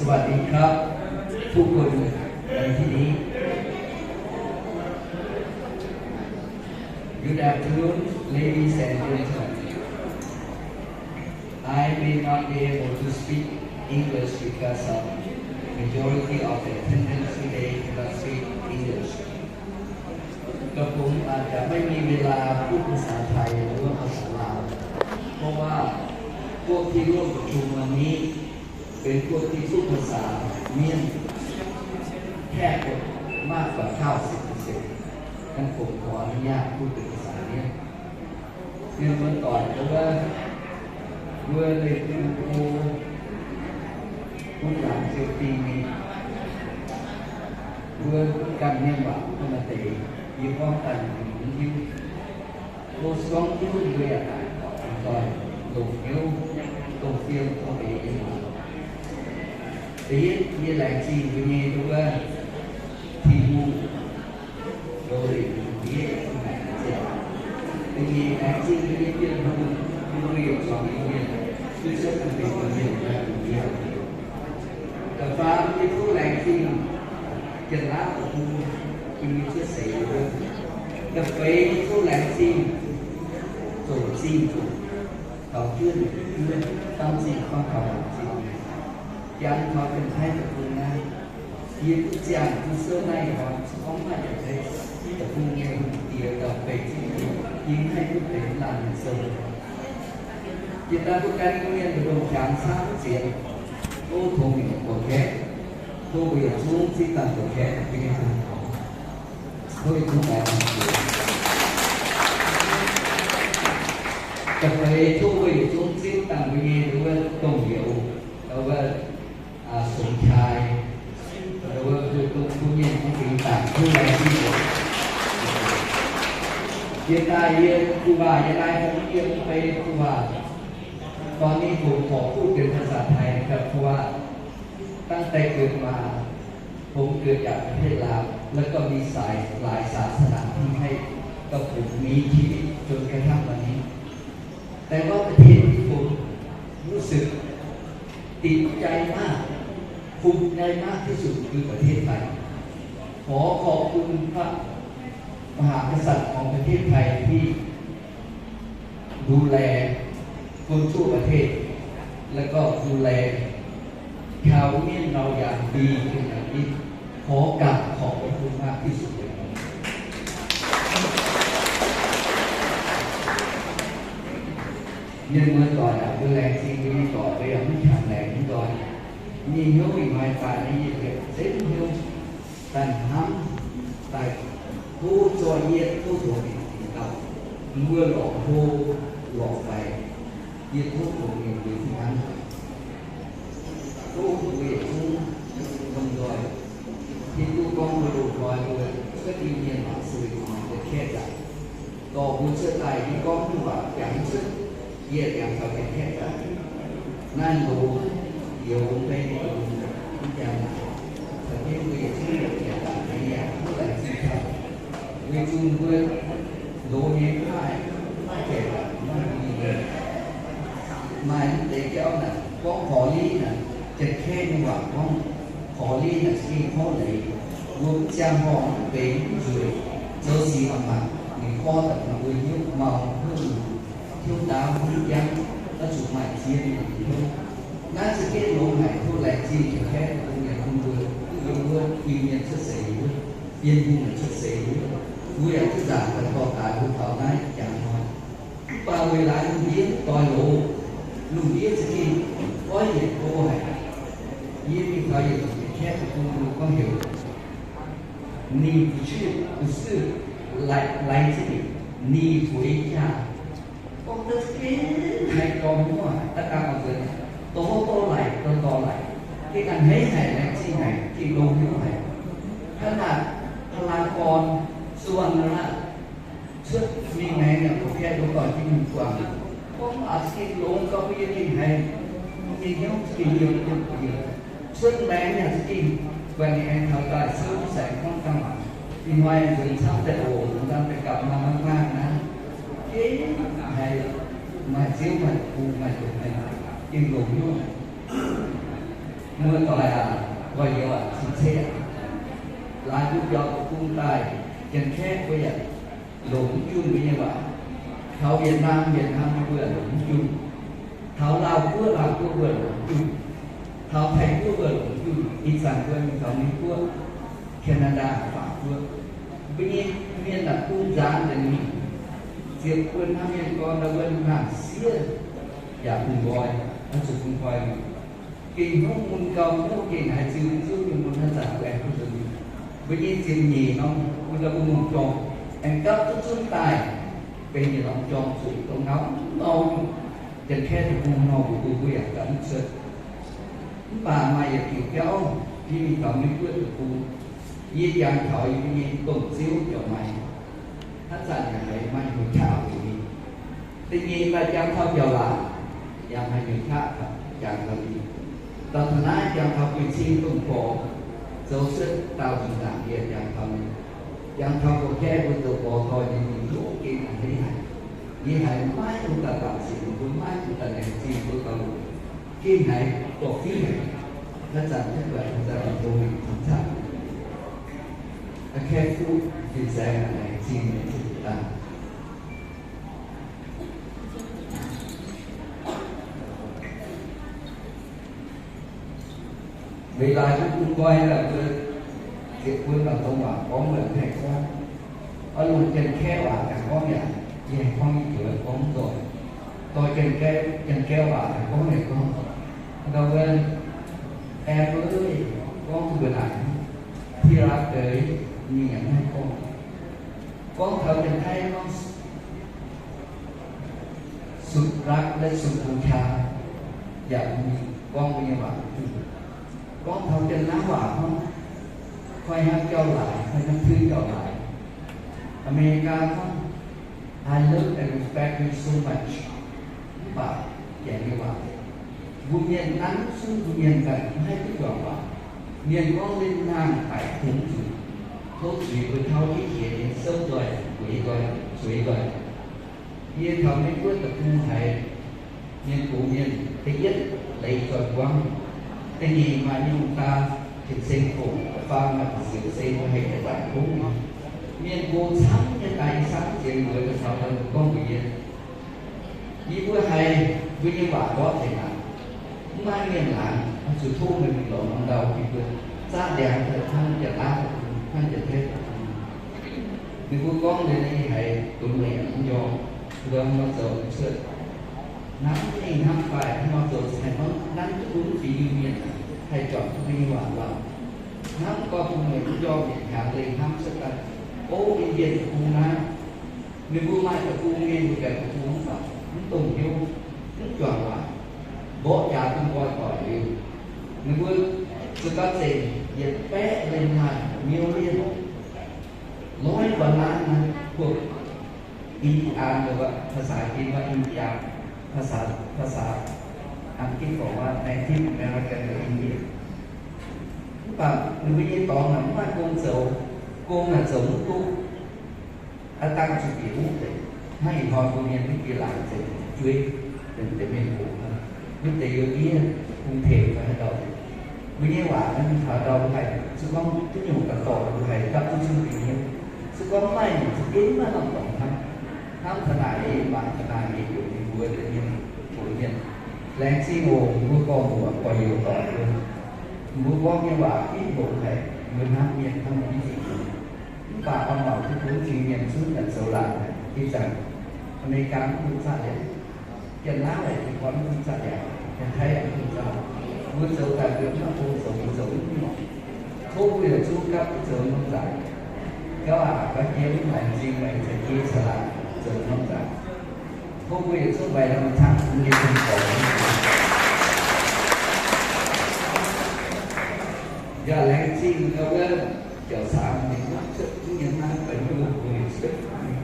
สวัสดีครับ ทุกคนในที่นี้ Good afternoon, ladies and gentlemen. I may not be able to speak English because of majority of the attendants today cannot speak English. กระผมอาจจะไม่มีเวลาพูดภาษาไทยหรือว่าภาษาลาว เพราะว่าพวกที่ร่วมประชุมวันนี้เป็นพวกที่พูดภาษาเมียนแทบจะมากกว่า เก้าสิบเปอร์เซ็นต์ นั้นผมขออนุญาตพูดเป็นภาษาเมียน Mienh muoz doic, mbuo, mbuo leih bun mbuo, mbuo laangz ziouc dingh mingh, mbuo ganh mienh waac mbuo maaih deix, yie gorngv daaih mbuo hiuv. O gorngv hiuv mbuo yaac daaih oix longc hnyouv dongh fiem dongh eix nyei waac. Da'yietv, yie laengz zingh mbuo nyei wuov Tin-Hungh, Dongh da'faam, yie tov laengz zingh Janx-Laauv deic-bung bun yie cuotv seix. Da'feix, yie tov laengz zingh zoqc zingh zuqc taux juov, juov, dangv zingh gorngv taux zingh. Janx taux Janx-Taiv deic-bung naaiv, yie duqv ziangh duqv suonv naaiv hnoi, gorngv maaih Janx-Taiv deic-bung nyei hungh diex daaih beic zingh, yie mv haih duqv benx laanh mienh sou. Yie daaih duqv gan mienh mbu'ndongx jangx camv zienx, o tongx mingh doqc kaeqv, tov mbuo yietc zungv zipv dangh doqc kaeqv, tov yietc zungv laengz zingh. Da'feix, tov mbuo yietc zungv zipv dangh mbuo nyei wuov dongh youz, wuov สมชาย wuov mbuo dongh bun mienh mbuo fingx dangc tov laengz zingh. Yie daaih yie gu'nguaaz yie naaiv fungx yiem bei gu'nguaaz. ตอนนี้ผมขอพูดเป็นภาษาไทยนะครับ เพราะว่าตั้งแต่เกิดมา ผมเกิดจากประเทศลาว แล้วก็มีสาย หลายศาสนาที่ให้กับผมมีชีวิตจนกระทั่งวันนี้ แต่ว่าประเทศที่ผมรู้สึกติดใจมาก ภูมิใจมากที่สุดคือประเทศไทย ขอขอบคุณพระมหากษัตริย์ของประเทศไทยที่ ดูแลคนทั่วประเทศ และก็ดูแลชาวเมียนเราอย่างดีเป็นอย่างยิ่ง ขอกราบขอบพระคุณมากที่สุดเลยครับ Mienh muoz doic aah, mbuo laengz zingh mbuo nyei dorc, mbuo yaac mv qangx laengz mv nzoih. Nyei hnyouv ih hnoi daaih nyei yietc liepc zengv hnyouv daaih hnamv daaih tov zorqv yietv tov zoux mingh dingc dauh, mbuo lorqc hlo lorqc faix, yie tov zoux mingh mbuo fih hnangv. Tov mbuo yietc zungv lomh nzoih. Tin-Hungh gorngv mbuo loz-hnoi mbuo cuotv Iu-Mienh waac se weic zuqc mbuo kaeqv nzangc. Dorh mbuo cuotv daaih yie gorngv duqv waac jangx cuotv, yie jangx taux Janx-Kaeqv daaih. Naaiv loz youz mv bei mv jangx, caux jienv mbuo yietc zungv yietc jangx daaih nyei yaac duqv laengz zingh taux. Weic zuqc mbuo loz nyei mv maaih, mv maaih jaiv, mv maaih mingh, maaih mv deix jauv naaic gorngv korv-liev naaic, Janx-Kaeqv nyei waac gorngv korv-liev naaic za'gengh korv-leiz. Mbuo mv ziangh horngh mv benx mv nzueic, zoux sic a'maah ninh korv daaih bun mbuo hnyouv mau hnyouv luc, hnyouv ndaauv hnyouv jangv, oix zuqc maaih zien nyei hnyouv. Naaiv za'gengh longx haic, tov laengz zingh Janx-Kaeqv bun mienh bun mbuo duqv yiem wuov Iu-Mienh cuotv seix wuov, Bienh Hungh cuotv seix wuov, mbuo yaac duqv nzaangc daaih dorh daaih mbuo taux naaiv jangx hnoi. Mv baac weic laaix lungh ndiev doix loz, lungh ndiev za'gengh goiv yietc go haic. Yie mingh taux yietc zungv Janx-Kaeqv deic-bung mbuo gorngv heuc, 你不去不是来，来这里，你回家. Gorngv daaih za'gengh haiz dorngx nyuoqv haic, daaih dangh oix nzuonx, dorh dorh laic, dorh dorh laic, gengh a'hneiv haic, laengz zingh haic, gengh longx hnyouv haic. Hnangv naaic, พลากร สุวรรณรัตน์ cuotv mingh maengx yaac mbuoqc kaeqv loz-doic Tin-Hungh guangc. Gorngv aac za'gengh longx gauh mbuo yie gengh haiz mingh hnyouv za'gengh yiem yiem yiem. Cuotv maengx yaac za'gengh guangc ninh aengx taux daaih souv saengx gorngv dangh waac. Ih hnoi nzuonx camv daaih oc, dangh daaih gapv maaih mangv maah naaiv. Gengh haiz maaih Ziouv maaih bung maaih doqc mienh, gengh longx hnyouv. Muoz-doic aac, gorx-youz aac, cien-ceqv aac, laaix mbuo biaux deic-bung daaih, Janx-Kaeqv mbuo yaac longc mv junh mbuo nyei waac. Taux Việt Nam, Việt Nam mbuo longc mv junh. Taux Laauh Guoqv, Laauh Guoqv mbuo longc mv junh. Taux Taiv Guoqv mbuo longc mv junh. Ih zanc mbuo mingh taux Meiv Guoqv, Canada,法国, mbuo nyei mienh naaic bun nzaanx deix mingh, ziepc buon hnangv mienh gorn nor, wuov naamh sieqv yaac bun nqoi, oix zuqc bun nqoi mingh. Gengh hnyouv mun gau hnyouv gengh haiz ziux mv zuqc mienh mun haaix zanc aengx bun nzunc. Mbuo nyei ziepc nyeic norm bun ndau mbuo ngongh jorng, aengx gapv duqv zunv daaih, benx yietc norm jorng zuqc dongh ngau mau nyungc. Janx-Kaeqv deic-bung nor mbuo mbuo yaac gapv mv cuotv. Mv baac maaih yietc diuc biauv, yie mingh taux Meiv Guoqv deic-bung, yie jangx taux yie mbuo nyei domh ziouv Jauv Maiv, haaix zanc yaac haiz maaih hnyouv qaqv haic nyei. Da'nyeic daaih jangx taux Jauv Laac, yaac maaih hnyouv qaqv jangx taux ninh. Da'faanh naaiv jangx taux Guei Cing Domh Gorx, zoux cuotv daauh nzunc ndaangc yie jangx taux ninh. Jangx taux Gorx Kaeqv mbuo zoux gorx doic nyei, ninh hnyouv gengh a'hneiv haic. Yie haiz maiv dungx daaih bangc sienx mbuo, maiv dungx daaih laengz zingh mbuo gauh longx. Gengh haiz dorh fiev haic. Haaix zanc jienv guaix, haaix zanc mingh tong mingh caux caqv. Kaeqv fuqv fin-saeng laengz zingh nyei zinh daaih. Weic laaix mbuo bun nqoi lorqc, mbuo ziepc buon lorqc dongh waac gorngv lorqc haih gorngv. Oix longc Janx-Kaeqv waac daaih gorngv yaac, yie haih gorngv nyei, jiex gorngv mv nzoih. Dorh Janx-Kaeqv, Janx-Kaeqv waac daaih gorngv yaac gorngv. Ndau wuov, Em aac, gorngv duqv mbuo naaic, ที่รัก deix, ninh yaac mv haih gorngv. Gorngv taux Janx-Taiv gorngv สุดรัก และสุดบูชา yaac mingh gorngv mbuo nyei waac. Gorngv taux Janx-Naaiv waac gorngv, koi hnamv jauv-laaix, koi hnamv tui jauv-laaix. Aa^me^li^gaa gorngv, I love and respect you so much. Mv baac Janx nyei waac, mbuo mienh nanv zungv mbuo mienh ganh mv haih duqv juangc waac. Mienh gorngv linh hnaangx daic kungx zuqc, tov zuiz mbuo tauv jienv qiex nyei souv nzoih, bueix nzoih, zueiz nzoih. Yie taux Meiv Guoqv deic-bung haiz mienh gox mienh, da'yietv leiz zoih buangv, da'nyeic maaih nyungc daaih tin-seng fongc, da'faam maaih da'siux seng, mbuo haiz daaih daaih kungx. Mienh gox camv nyei daaih, yie camv zienx mueiz daaih taux gorngv mbuox yie, yie mbuo haiz mbuo nyei waac mborqv tengx aqv. Mv maaih mienh laangz, oix zuqc tov meih mingh lorz norm ndau bun mbuo zaqv ndiangx, hnangv Janx-Naaiv, hnangv Janx-Taiv. Ninh mbuo gorngv liuz, ninh haiz dunx lengc mv njormh, ndorm nor zoux cuotv. Hnamv mingh hnamv fai, hnamv zoux haih hnamv nanv duqv bun fingx Iu-Mienh, haih juangc duqv mbuo nyei waac lauh. Hnamv gorngv bun meih mv njormh yietc hnyangx lengh hnamv cuotv daaih, o, Iu-Mienh deic-bung naaiv, ninh mbuo maaih deic-bung mienh mbuo gaengh deic-bung mv baac mv dongh hnyouv, mv juangc waac, mborqv jaax bun nqoi doic liuz, ninh mbuo za'gengh zengc yietc baeqv lengh haaix million, loiv ganh naaiv naaiv พวก Indian, หรือว่าภาษาอังกฤษว่า Indian, ภาษา ภาษาอังกฤษบอกว่า Native American หรือ Indian. Mv baac ninh mbuo nyei dorngx naaic mv maaih gong zoux, gong naaic zoux mv duqv. Aa dangh zuqc bieqc huv deix, hnangv ih hnoi mbuo mienh mv bieqc laangz deix jueiv, deix mienh gox, mv deix youh ndiev, กรุงเทพ fai haaix dauh. Mbuo nyei waac naaiv mingh taux ndau mbuo haih, se gorngv duqv nyungc ga'dorh mbuo haih gapv duqv zunv bieqc hnyouv. Se gorngv mv maaih nyungc za'gengh maiv nongh dorngx hnamv. Hnamv taux naaic nyei, mangc taux naaic nyei, heuc ninh mbuo deix mienh, gox mienh, laengz zingh oc, mbuo gorngv mbuox gorx-youz doic mbuo, mbuo gorngv nyei waac ginv longx haic, mbuo hnamv mienh hnamv mbuo nyei fingx. Mv baac oix mangc duqv bun fingx mienh zunv yaac zoux laangc haic. Ih zanc Aa^me^li^gaa mv bun zaqv liangx, Janx-Naaiv haic, Janx-Gorn mv bun zaqv liangx, Janx-Taiv yaac mv bun zaqv. Mbuo zoux daaih mbuo mv bun zoux, mbuo zoux mv nyungc. Tov mbuo yietc zungv gapv duqv zoux norm nzangc. Gauv aac, gauv jiex mv laengz zingh meih caux jiex caux laangc zoux norm nzangc. Tov mbuo yietc zungv mbaih norm camv bun nyei Tin-Hungh. Yaac laengz zingh gauh wuov jauv-saangx mingh mv cuotv mv nyei hnangv, baac mbuo mbuo yietc zungv mingh,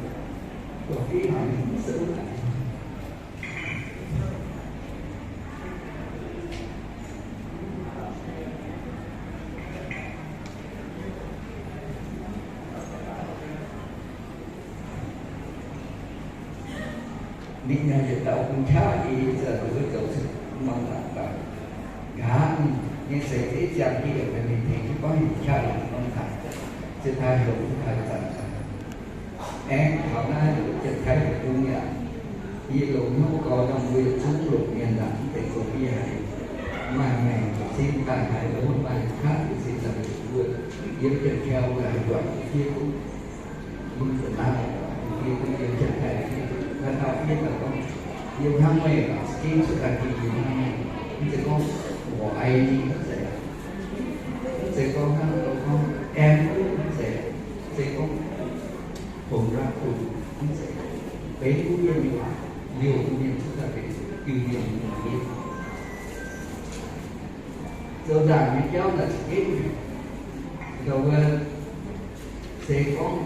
mbuo fiev mingh mv cuotv mv daic. Ninh nyei yietc dauh bun qaqv, yie za'gengh zoux norm nzangc daaih. Nqa'haav mingh, Ninh seix zeix ziangh dieh mingh tengx duqv gorngv heuc qaqv longc norm haaix, ziouc taaih longc duqv taux ih zanc. Aengx taux naaiv Janx-Taiv deic-bung yaac, yie longc hnyouv gorx norm mbuo yietc zungv longc mienh naaic mv deix zoux yie haic, maaih maengc zinh daaih haiz longx, maaih qaqv zinh daaih mbuo yiem Janx-Taiv mbuo haiz buatc fiev duqv. Mbuo zuqc naaiv fiev duqv, yiem Janx-Taiv fiev duqv, naaiv dauh fiev daaih gorngv, yie hnamv meih, gengh cuotv daaih yie hnamv meih. Mv zeiz gorngv 我爱你 mv zeiz, mv zeiz gorngv hnangv gorngv aengx duqv mv zeiz, mv zeiz gorngv ผมรักคุณ mv zeiz. Benx duqv yiem nyei waac, liouh mienh cuotv daaih benx Iu-Mienh nyei mienh. Zoux nzaangc nyei jauv naaic za'gengh, ndau wuov, se gorngv,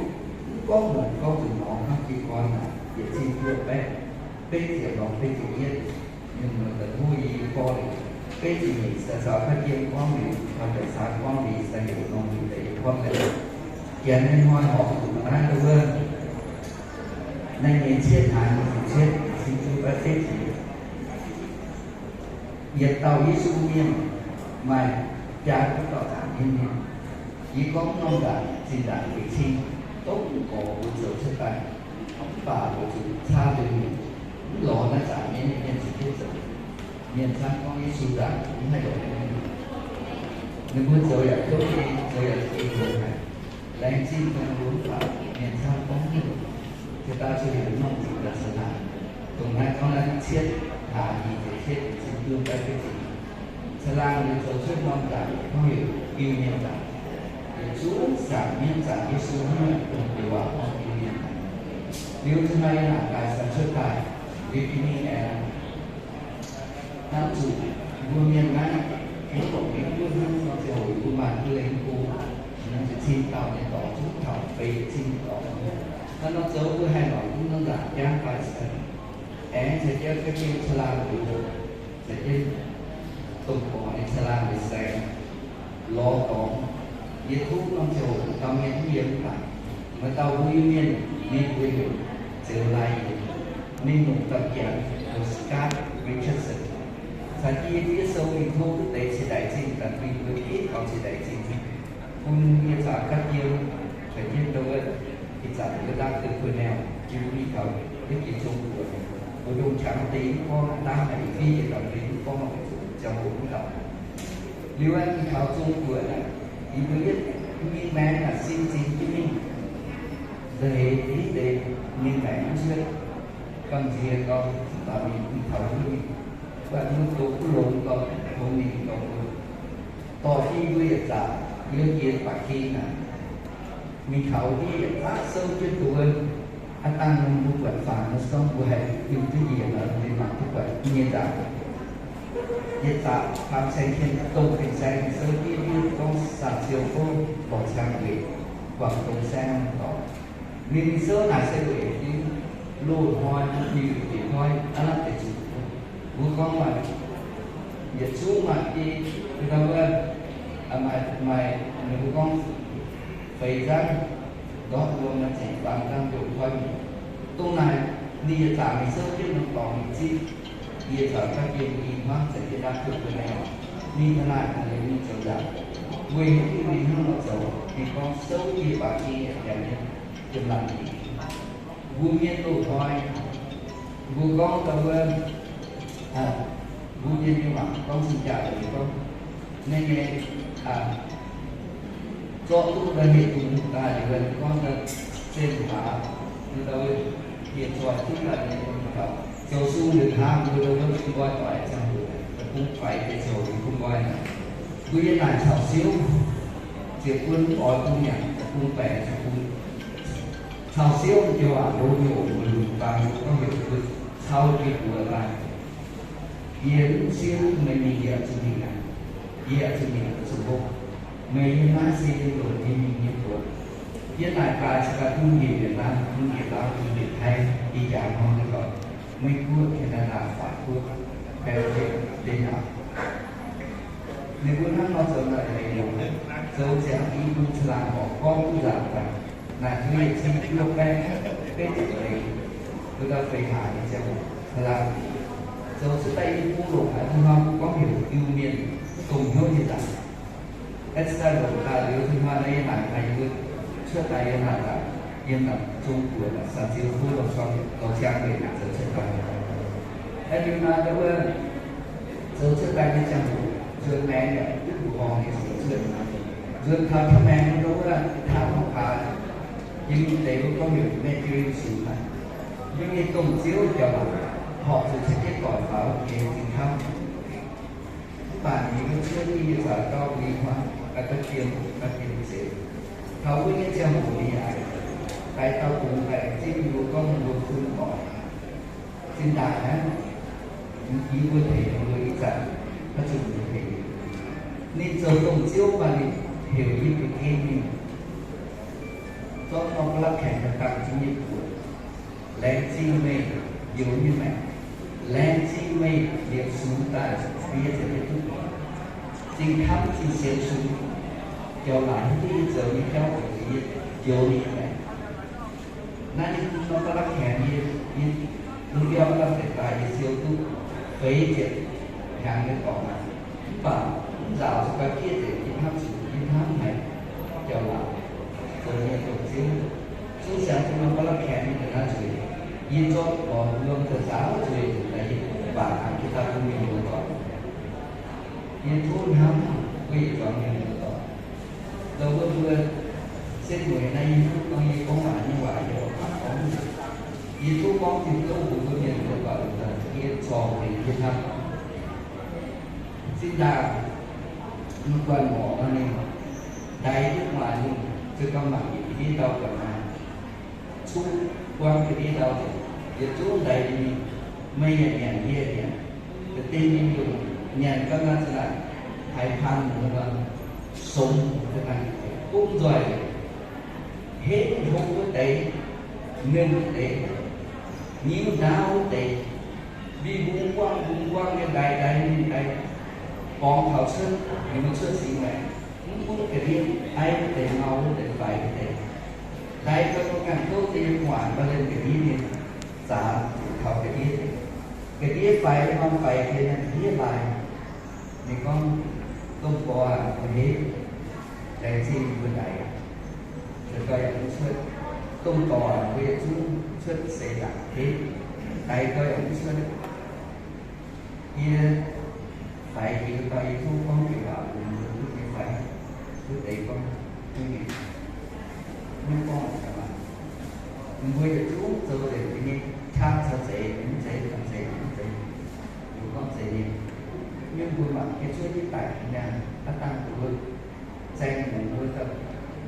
mv gorngv muonc gorngv zuqc norm hnangv jiez gorn naaic, yietc cin buo baeqv, betv ziepc lorz betv ziepc yietv, ninh mbuo da'hmz yie gorngv, betv ziepc nyeic se caux ga'ndiev gorngv liuz, caux deix caan gorngv liuz, se heuc norm ninh deix yietc gorngv deix. Janx nyei hnoi horpc zuqc naaiv ndau wuov, naaiv nyei cietv hnaangx nyei ziepc cietv, cin jiu baeqv betv ziepc Yietc dauh Yesu mienh maaih biaa duqv dauh zaangc mienv mienh. Yie gorngv norm nzaangc zinh ndaangc feix cing, dongh gorx mbuo zoux cuotv daaih, mv baac mbuo zuqc caa nzengc mienh, mv lorz naaiv zaangc mienv nyei mienh ziouc duqv zoux. Mienh camv gorngv Yesu nzaangc mv haih longc. Ninh mbuo zoux yaac kouv nyei, zoux yaac za'gengh zoux haic. Laengz zingh Tin-Hungh mv baac mienh camv gorngv mv longc. Jiex daaih zuqc heuc norm zuqc ga'cin naaic. Dongh naaiv gorngv naaiv cietv hlaax nyei ziepc cietv cin jiu baeqv betv ziepc nyeic. Caangh laangh liuz zoux cuotv norm nzaangc gorngv heuc Iu-Mienh nzaangc. Yietc zungv zaangc mienv zaangc Yesu hnangv dongh deix waac gorngv Iu-Mienh nzaangc. Liuz taux naaiv yie naaic daaih cingx cuotv daaih, liuz jiex mingh aengx hnamv zuqc mbuo mienh naaiv, mbuo longc mingh mbuo hnamv nor ziangh hoc mbuo maaih mbuo lengh go, ninh ziouc cin dauh nyei dorngx zungv taux feix cin dorngx. Hnangv nor zoux mbuo haih longc mv norm nzaangc jangv daaih cingx, aengx caux jienv ga'jiem caangh laangh liuz, caux jienv dongh gorx nyei caangh laangh liuz saeng, lorz dorngx, yie tov norm ziangh hoc dauh mienh mv yiem mv baac, maaih dauh mbuo Iu-Mienh, ninh mbuo heuc Zeux Lai Yienx, ninh longc dauh janx heuc Scott Richardson caux jienv yie fiev sou mingh tov duqv deix ceix ndaix zingh, daaih bun mbuo ginv taux ceix ndaix zingh bun yie caux ga'jiem, caux jienv ndau wuov ih zanc wuov doctor Purnell, yie mbuo mingh taux wuov jiex Zong-Guoqv, mbuo ndongc qangx deix mv gorngv, dangh haic fiev yietc dauh deix mv gorngv, ziangh hoc mv dauh. Liuz aeqv, mingh taux Zong-Guoqv naaic, yie mbuo yietv mingh maengx naaic sin zingx jienv mingh. Nza'heix deix deix mingh maengx mv cuotv, gamh nziex gau, mv baac mingh taux wuov mingh, buatc mbuo doqc mv longx gau, tongx ninh gau mbuo. Dorh jienv mbuo yietc zaqc yiem jiex ba'gi naaic, mingh taux ndiev yietc zaqc souv jienv duqv wuov, aav dangh nor mbuo buatc fangx nor, se gorngv mbuo haih hiuv duqv njiec nor, mbuo mangc duqv buatc nyei nzaangc. Yietc zaqc faam saeng tien dongh fin-saeng souv jienv ndiev gorngv San Diego, lorz ciangv weic guangc dongh saeng dorngx. Ninh mingh souv naaic se weic jienv loz-hnoi mbuo Iu-Mienh deic-bung hnoi aav lamh deix zuqc mbuo gorngv maaih yietc zungv maaih jiex, mbuo gorngv wuov, maaih, maaih, ninh mbuo gorngv feix nzangv ndortv wuom naaiv zengc faam nzangv njoux koi mingh. Dongh naaic ninh yietc zaqc mingh souv jienv norm dorngx mingh zipv, yie caux ga'jiem i hmuangv caux jienv doctor Purnell mingh taux naaic, ninh mbuo zoux nzaangc. Weic haaix diuc ninh hnangv nor zoux? Ninh gorngv souv jiex ba'gi yaac janx nyei jiem-laangc dingc. Mbuo mienh loz-hnoi, mbuo gorngv dongh wuov, mbuo mienh nyei waac gorngv cing-jaa deix gorngv, naaiv nyei, zorqv duqv daaih heh dungz daaih liuz, gorngv daaih zinh hlaax, dongh wuov, bieqc zoih duqv daaih nyei, zoux sung liuz hnamv mbuo dongh wuov bun nqoi doic ziangh hoc, deic-bung faix deix ziouc bun nqoi naaic. Mbuo yiem naaic caux siouv, ziepc buon mv oix bun nyanc, deic-bung baengc ziouc bun caux siouv joux aac, loz-nyungc mbuo lunx daaih gorngv heuc mbuo cau jiex buoz daaih. Yie mv siouv meih mingh, yie oix zuqc mingh aqv. Yie oix zuqc mingh zuqc hopv. Meih yiem naaiv se yiem loc nyei mingh nyei buoz. Yiem naaic daaih se daaih bun njiec Việt Nam, bun njiec Laauv, bun njiec Taiv, ih jaax hnoi nyei dorngx, Meiv Guoqv, Canada,法国, Belgium, Denmark. Ninh mbuo hnangv nor zoux naaic leiz longx, zoux ziangx i bun caangh laangh horpc gorngv duqv nzaangc daaih. Naaic mbuo yietc cin juov baeqv betv ziepc lengh, mbuo gauh feix hlaax nyei ziangh hoc, caangh laangh zoux cuotv daaih i bun longc haic, hnangv nor mbuo gorngv heuc Iu-Mienh. Dongh hnyouv nyei zaangc. Aengx daaih longc daaih liuz, Tin-Hungh naaiv yie naaic haiz yie mbuo cuotv daaih yiem naaic zaangc, yiem naaic Zong-Guoqv, San Diego, Los Angeles, Los Angeles zoux cuotv daaih. Aengx liuz naaic ndau wuov zoux cuotv daaih nyei ziangh hoc, nzuonx maengx yaac duqv mbuoqc horngh nyei sic cuotv. Nzuonx taux jienv maengx ndau wuov, taux norm gaax, yiem mingh deix wuov gorngv heuc Mercury Station naaic, yiem nyei dongh Ziouv jauv-louc, horpc zuqc caux jienv doic faaux nyei zingh kamv. Mv baac ninh mbuo cuotv nyei zaux gauh lingh hmuangv, gauh jiem, gauh jiem zeiz. Taux wuov nyei ziangh hoc ninh yaac daaih dauh bungx daaih zipv ninh mbuo gorngv ninh mbuo fun doic. Zinh ndaangc naaiv, yie mbuo tengx ninh mbuo ih zanc, maiv zuqc mbuo tengx. Ninh zoux dongh Ziouv mv baac ninh heuc yie mbuo gengh mingh zorqv norm ba'laqv kaengx daaih dangh jienv nyei buoz. Laengz zingh meih youz nyei maengc. Laengz zingh meih liepc sux daaih fiev ziex nyei duqv. Zingh kamv zingh sienx sux, jauv-louc hiuv duqv yie zoux nyei jauv oc, yie youz ninh nyei maengc. Naaiv ninh norm ba'laqv kaengx yie, yie lungh mbiauh lamh deix daaih yie siou duqv feix ziepc hnyangx nyei dorngx aqv. Mv baac mv nzaaux zuqc ga'fiev deix yie hnamv zuqc yie hnamv haic jauv-louc zoux nyei dongh Ziouv. Zungv siangx duqv norm ba'laqv kaengx nyei ga'naaiv zuiz, yie zorqv lorz wuom daaih nzaaux zuiz daaih yie mv baac haiz jiex daaih bun mienh muoz-doic. Yie tov hnamv mbuo yietc zuangx mienh muoz-doic. Ndau wuov mbuo setv mueiz naaiv yie tov gorngv, yie gorngv waac nyei waac yie oix gorngv. Yie tov gorngv Tin-Hungh bun mbuo mienh muoz-doic yie corc tengx yie hnamv. Zinh ndaangc mv guanh morc nor ninh ndaix duqv maaih nyungc, se gorngv mangc yietc ndiev ndau guanh maaih cuqv buangv ga'ndiev ndau, yietc zungv ndaix mingh, meih yaac nyanc, yie yaac nyanc. Ga'dengh mingh longc nyanc ga'naaiv za'naaic haiz paan muoz nor, songx ga'naaiv bung nzoih, henv hlo wuov deix, nyenh wuov deix, nyiuv ndaauv wuov deix, mingh mbungx buangv mbungx buangv nyei ndaix ndaix mingh ndaix, borngz taux cuotv, ninh mbuo cuotv singx maengc, mv gunv ga'ndiev aiv wuov deix, mau wuov deix, faix wuov deix. Ndaix gau, ganh gouv deix nyei gu'nguaaic mba'liemh ga'ndiev nyei, zaax zuqc taux ga'ndiev. Ga'ndiev faix, norm faix deix naaiv ga'ndiev laaix. Ninh gorngv, domh gorx aac, mbuo henv, laengz zingh mbuo ndaix, se gau yaac mv cuotv. Domh dorc aac, mbuo yietc zungv cuotv seix zaangc henv, ndaix gau yaac mv cuotv. Yie faix jiex daaih, yie tov gorngv jiex waac bun mbuo duqv nyei fai? Wuov deix gorngv, duqv nyei. Mv gorngv ga'naaiv, mbuo yietc zungv zoux nzengc nyei, qaqv caux zeiz mv zeiz, caux zeiz mv zeiz, mbuo gorngv zeiz nyei. Mienh mbuo mangc ga'cuotv jienv daic naaic, aav dangh mbuo zaeng mungz wuov dauh,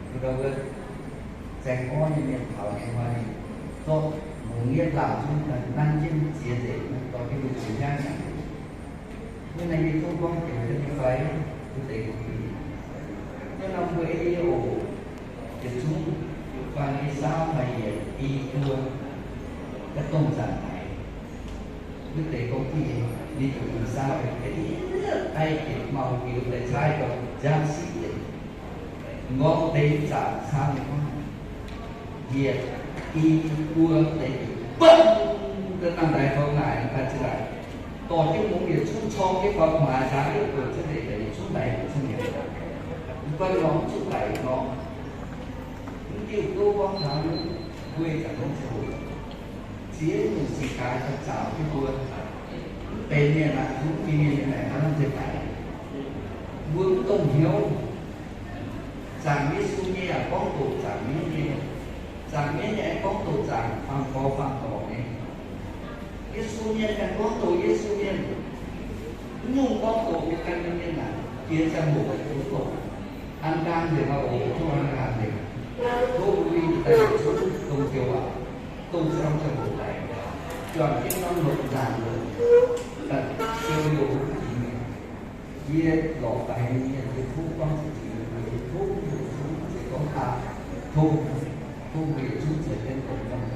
mbuo dauh wuov zaeng orv nyei mienh taux nyei hnoi, zorqv mungz yietv laangh zungv nanv jienv ziex nzengc, dorh jienv mbuo zuqc hnyangv nyanc. Wuov naaiv yie tov gorngv jiex nyei fai? Wuov deix gorngv, wuov norm mbuo ei yie oc, yietc zungv guanh i saauv maaih yietc i buo ga'dongh zanc haic. Wuov deix gorngv duqv nyei, ninh zuqc i saauv, ai, yietc mau jiex daaih caaiv gau, nziaamv siqv deix, nqorngv deix zaangc camv nyei gorngv, yietc i buo deix, bang, daaih nangh ndaix faaux naaic, daaih zinh ndaangc dorh jienv mungz yietc zungv corng jienv faaux maaiz nzangv, yietc buonc cuotv deix, yietc zungv ndaix buonc cuotv mi'aqv. Mv baac norm zungv daic norm, mv diuh gouv gorngv taux wuov, mbuo ih zanc longx ziangh hoc ziex nyungc cing-gaax daaih zaaux jienv mbuo. Mv benx mienh aqv, zungv jiex mienh nyei maengc hnangv, mv zeiz daic. Mbuo mv dongh hnyouv. Zaangc Yesu nyei yaac gorngv doqc zaangc mienv nyei. Zaangc mienv nyei aengx gorngv doqc zaangc faam-gorx faam-dorc nyei. Yesu mienh ganh gorngv doqc Yesu mienh. Mv nyungc gorngv doqc nyei ganh nyei mienh aac, jiex ziangh hoc mbuo doqc an daan nzengc, oix tov an daan nzengc. Tov mbuo mingh daaih yietc zungv dongh joux waac, dongh camv ziangh hoc daic, juangc jienv norm longc nzaangc longc, daaih siou youh mbuo jiex mingh. Yie lorz daaih nyei mienh, yie tov gorngv zuqc jiex mbuo, yie tov mbuo yietc zungv se gorngv aqv, tov, tov mbuo yietc zungv ceix jienv dongh gorngv,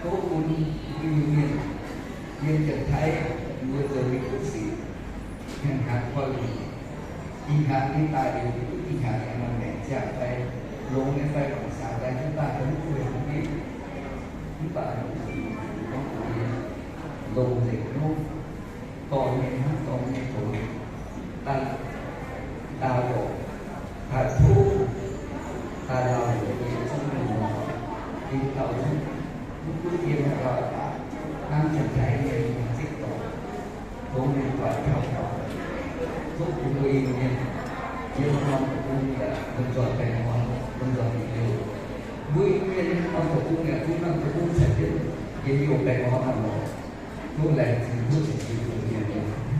tov bun mbuo Iu-Mienh yiem Janx-Taiv mbuo zoux nyei kuv sic, hnyangx-hnyangx koi lingc, ih hnyangx nyei daaih liuz, ih hnyangx nyei maaih maengc ziangh fai longx nyei fai mangc saax daaih jienv daaih, mv baac gorngv mbuo nyei longx nzengc hnyouv, dorh nyei hnamv, dorh nyei zoux, daaih Daauh yoc, haih tov daaih lauh yoc yiem zungv mienh muoz, yiem dauh zungv, mv gunv yiem dauh aqc, hnangv Janx-Taiv mienh nyei zipv dorngx, tov mienh doic taux dorngx, zuqv bun mbuo Iu-Mienh, yiem norm deic-bung yaac lomh nzoih baengh orn, lomh nzoih yietc liuz. Mbuo Iu-Mienh norm deic-bung yaac gunv norm deic-bung caux jienv njien-youh baengh orn aqv lorqc. Tov laengz zingh tov cing-jiex bun mienh.